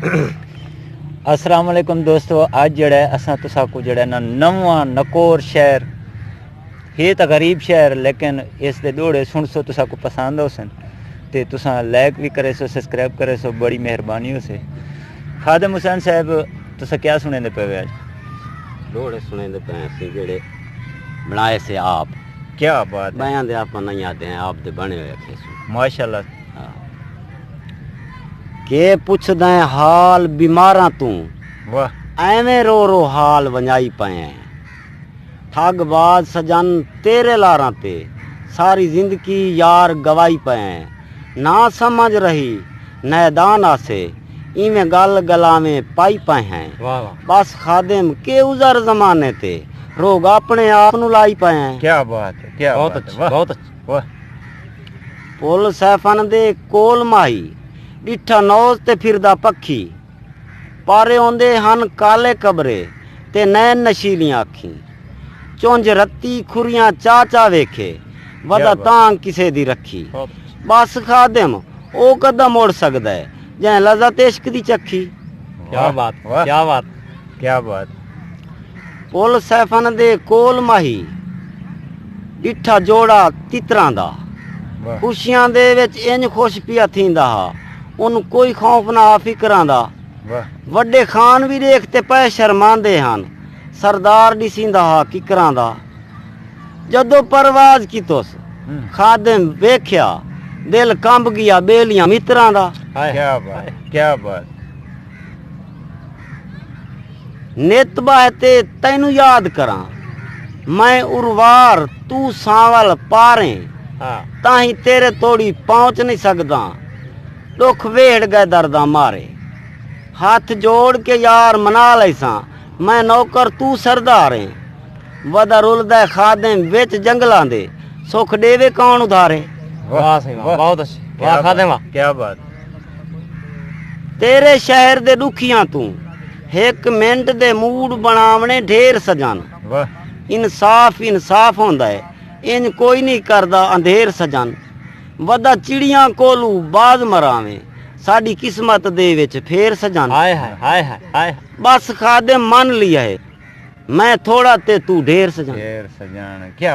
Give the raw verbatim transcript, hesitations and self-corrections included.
السلام علیکم دوستو، اڄ جیڑھا ہے اساں تساں کوں جیڑھا ہے نا نواں نکور شہر، ہے تاں غریب شہر لیکن اس دے ݙوہڑے سݨسو تساں کوں پسند ہوسن تے تساں لائک وی کریسو، سبسکرائب کریسو، بڑی مہربانی ہوسے۔ خادم حسین صاحب، تساں کیا سݨیندے پئے ہو اڄ؟ ݙوہڑے سݨیندے پئے ہیں اسی جیڑھے بݨائے سے آپ۔ کیا بات ہے، ٻئیاں دے آپاں نہیں آتے ہیں، آپ دے بݨے ہوئے رکھے سو۔ ماشاءاللہ۔ کے پچھدیں حال بیماراں توں، واہ۔ ایویں رو رو حال ونڄائی پئے ہیں۔ ٹھڳ باز سڄن تیرے لاراں تے، ساری زندگی یار گوائی پئے ہیں۔ نہ سمجھ رہی نہ دان آسے، ایویں ڳل ڳلاویں پائی پئے ہیں۔ واہ واہ۔ بس خادم کے عذر زمانے تے، روڳ اپݨے آپ نوں لائی پئے ہیں۔ کیا بات ہے، کیا بہت بات ہے، اچھی، واہ۔ بہت اچھی۔ واہ۔ پل سیفن دے کول ماہی، ݙٹھا نوز تے پھردا پکھی۔ پارے اوندے ہن کالے قبرے تے نین نشیلیاں اکھیں۔ چونج رتی کھریاں چا چا ویکھے، ودا کیا بات۔ تانگ کسے دی رکھی۔ بہت اچھی۔ بس خادم او کداں مڑ سڳدا ہے جیں لذت عشق دی چکھی۔ کیا بات، واہ۔ کیا بات۔ کیا بات۔ پل سیفن دے کول ماہی، ݙٹھا جوڑا تتراں دا۔ واہ۔ خوشیاں دے وچ انج خوش پیا تھیندا ہا، اونوں کوئی خوف نہ ہا فکراں دا۔ واہ۔ وݙے خان وی ݙیکھ تے پئے شرماندے ہن، سردار ݙسیندا ہا ککراں دا۔ جدوں پرواز کیتوس، ہوں۔ خادم ویکھیا، دل کنب ڳیا ٻیلیاں متراں دا۔ ہائے۔ کیا بات، کیا بات۔ نت ٻاہ تے تینوں یاد کراں، میں اروار توں سانول پاریں، ہاں۔ تاہیں تیرے توڑی پہنچ نہیں سڳداں، ݙکھ ویہڑ ڳئے درداں مارے۔ ہتھ جوڑ کے یار منا لیساں، میں نوکر توں سردار ہیں۔ ودا رلدا ہے خادم وچ جنگلاں دے، سکھ ݙیوے کون ادھارے۔ واہ سائیں واہ، بہت اچھی۔ کیا واہ خادم بات، واہ۔ کیا بات۔ تیرے شہر دے ݙکھیاں توں ہک منٹ دے موڈ بݨاوݨے ڈھیر سڄن۔ واہ۔ انصاف انصاف ہوندا ہے، انج کوئی نہیں کردا اندھیر سڄن۔ ودا چڑیاں کولوں باز مراویں، ساݙی قسمت دے وچ پھیر سڄن۔ ہائے ہائے، ہائے ہائے، ہائے۔ بس خادم من لیا ہے، میں تھوڑا تے توں ڈھیر سڄن۔ ڈھیر سڄن، کیا